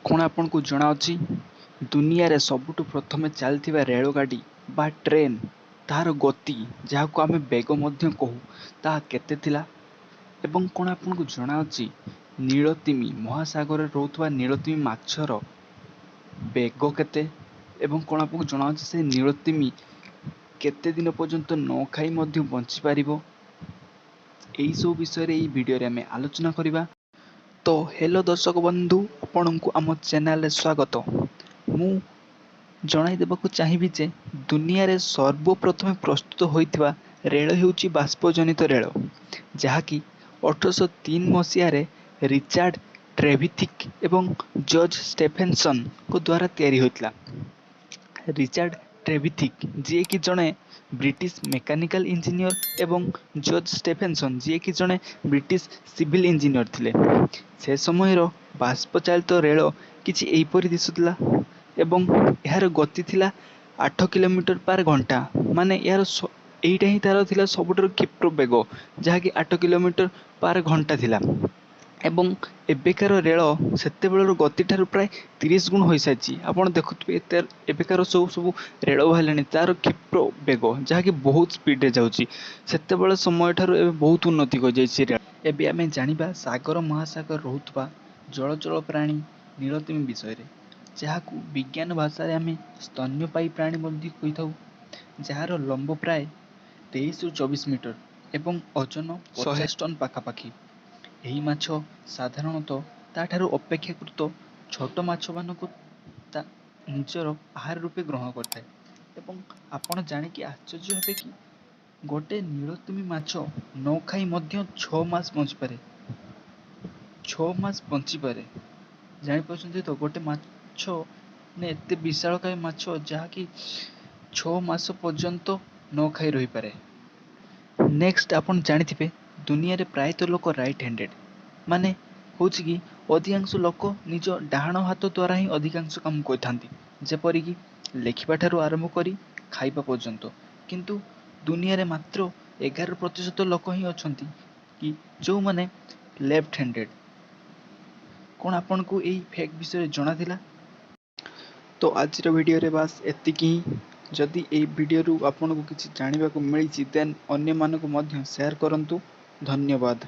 କ'ଣ ଆପଣଙ୍କୁ ଜଣାଅଛି, ଦୁନିଆରେ ସବୁଠୁ ପ୍ରଥମେ ଚାଲିଥିବା ରେଳଗାଡ଼ି ବା ଟ୍ରେନ୍, ତାହାର ଗତି, ଯାହାକୁ ଆମେ ବେଗ ମଧ୍ୟ କହୁ, ତାହା କେତେ ଥିଲା? ଏବଂ କ'ଣ ଆପଣଙ୍କୁ ଜଣାଅଛି, ନୀଳତିମି ମହାସାଗରରେ ରହୁଥିବା ନୀଳତିମି ମାଛର ବେଗ କେତେ? ଏବଂ କ'ଣ ଆପଣଙ୍କୁ ଜଣାଅଛି, ସେ ନୀଳତିମି କେତେ ଦିନ ପର୍ଯ୍ୟନ୍ତ ନ ଖାଇ ମଧ୍ୟ ବଞ୍ଚିପାରିବ? ଏହିସବୁ ବିଷୟରେ ଏହି ଭିଡ଼ିଓରେ ଆମେ ଆଲୋଚନା କରିବା। ତ ହ୍ୟାଲୋ ଦର୍ଶକ ବନ୍ଧୁ, ଆପଣଙ୍କୁ ଆମ ଚ୍ୟାନେଲରେ ସ୍ୱାଗତ। ମୁଁ ଜଣାଇ ଦେବାକୁ ଚାହିଁବି ଯେ ଦୁନିଆରେ ସର୍ବପ୍ରଥମେ ପ୍ରସ୍ତୁତ ହୋଇଥିବା ରେଳ ହେଉଛି ବାଷ୍ପଜନିତ ରେଳ, ଯାହାକି 1803 ମସିହାରେ ରିଚାର୍ଡ ଟ୍ରେଭିଥିକ୍ ଏବଂ ଜର୍ଜ ଷ୍ଟେଫେନସନ୍ଙ୍କ ଦ୍ୱାରା ତିଆରି ହୋଇଥିଲା। ରିଚାର୍ଡ ଟ୍ରେଭିଥିକ୍, ଯିଏକି ଜଣେ ବ୍ରିଟିଶ ମେକାନିକାଲ ଇଞ୍ଜିନିୟର, ଏବଂ ଜର୍ଜ ଷ୍ଟେଫେନସନ୍, ଯିଏକି ଜଣେ ବ୍ରିଟିଶ ସିଭିଲ ଇଞ୍ଜିନିୟର ଥିଲେ। ସେ ସମୟର ବାଷ୍ପ ଚାଳିତ ରେଳ କିଛି ଏହିପରି ଦିଶୁଥିଲା ଏବଂ ଏହାର ଗତି ଥିଲା 8 କିଲୋମିଟର ପାର ଘଣ୍ଟା। ମାନେ ଏହାର ଏଇଟା ହିଁ ତାର ଥିଲା ସବୁଠାରୁ କ୍ଷିପ୍ର ବେଗ, ଯାହାକି 8 କିଲୋମିଟର ପାର ଘଣ୍ଟା ଥିଲା। ଏବଂ ଏବେକାର ରେଳ ସେତେବେଳର ଗତିଠାରୁ ପ୍ରାୟ 30 ଗୁଣ ହୋଇସାରିଛି। ଆପଣ ଦେଖୁଥିବେ, ଏତେ ଏବେକାର ସବୁ ରେଳ ବାହାରିଲାଣି, ତାର କ୍ଷିପ୍ର ବେଗ, ଯାହାକି ବହୁତ ସ୍ପିଡ଼ରେ ଯାଉଛି। ସେତେବେଳେ ସମୟଠାରୁ ଏବେ ବହୁତ ଉନ୍ନତି କରିଯାଇଛି ରେଳ। ଏବେ ଆମେ ଜାଣିବା ସାଗର ମହାସାଗର ରହୁଥିବା ଜଳଚର ପ୍ରାଣୀ ନୀଳତିମି ବିଷୟରେ, ଯାହାକୁ ବିଜ୍ଞାନ ଭାଷାରେ ଆମେ ସ୍ତନ୍ୟପାୟୀ ପ୍ରାଣୀ ମଧ୍ୟ କହିଥାଉ, ଯାହାର ଲମ୍ବ ପ୍ରାୟ 23ରୁ 24 ମିଟର ଏବଂ ଓଜନ 50 ଟନ୍ ପାଖାପାଖି। ଏହି ମାଛ ସାଧାରଣତଃ ତା'ଠାରୁ ଅପେକ୍ଷାକୃତ ଛୋଟ ମାଛମାନଙ୍କୁ ତା ନିଜର ଆହାର ରୂପେ ଗ୍ରହଣ କରିଥାଏ। ଏବଂ ଆପଣ ଜାଣିକି ଆଶ୍ଚର୍ଯ୍ୟ ହେବେ କି ଗୋଟେ ନୀଳତିମି ମାଛ ନ ଖାଇ ମଧ୍ୟ 6 ମାସ ବଞ୍ଚିପାରେ। 6 ମାସ ବଞ୍ଚିପାରେ, ଜାଣିପାରୁଛନ୍ତି ତ? ଗୋଟେ ମାଛ ମାନେ ଏତେ ବିଶାଳକାୟ ମାଛ, ଯାହାକି 6 ମାସ ପର୍ଯ୍ୟନ୍ତ ନ ଖାଇ ରହିପାରେ। ନେକ୍ସଟ, ଆପଣ ଜାଣିଥିବେ, ଦୁନିଆରେ ପ୍ରାୟତଃ ଲୋକ ରାଇଟ୍ ହ୍ୟାଣ୍ଡେଡ଼, ମାନେ ହେଉଛି କି ଅଧିକାଂଶ ଲୋକ ନିଜ ଡାହାଣ ହାତ ଦ୍ୱାରା ହିଁ ଅଧିକାଂଶ କାମ କରିଥାନ୍ତି, ଯେପରିକି ଲେଖିବା ଠାରୁ ଆରମ୍ଭ କରି ଖାଇବା ପର୍ଯ୍ୟନ୍ତ। କିନ୍ତୁ ଦୁନିଆରେ ମାତ୍ର 11% ଲୋକ ହିଁ ଅଛନ୍ତି କି ଯେଉଁମାନେ ଲେଫ୍ଟ ହ୍ୟାଣ୍ଡେଡ଼। କ'ଣ ଆପଣଙ୍କୁ ଏହି ଫ୍ୟାକ୍ଟ ବିଷୟରେ ଜଣାଥିଲା? ତ ଆଜିର ଭିଡ଼ିଓରେ ବାସ୍ ଏତିକି ହିଁ। ଯଦି ଏହି ଭିଡ଼ିଓରୁ ଆପଣଙ୍କୁ କିଛି ଜାଣିବାକୁ ମିଳିଛି, ଦେନ୍ ଅନ୍ୟମାନଙ୍କୁ ମଧ୍ୟ ସେୟାର କରନ୍ତୁ। ଧନ୍ୟବାଦ।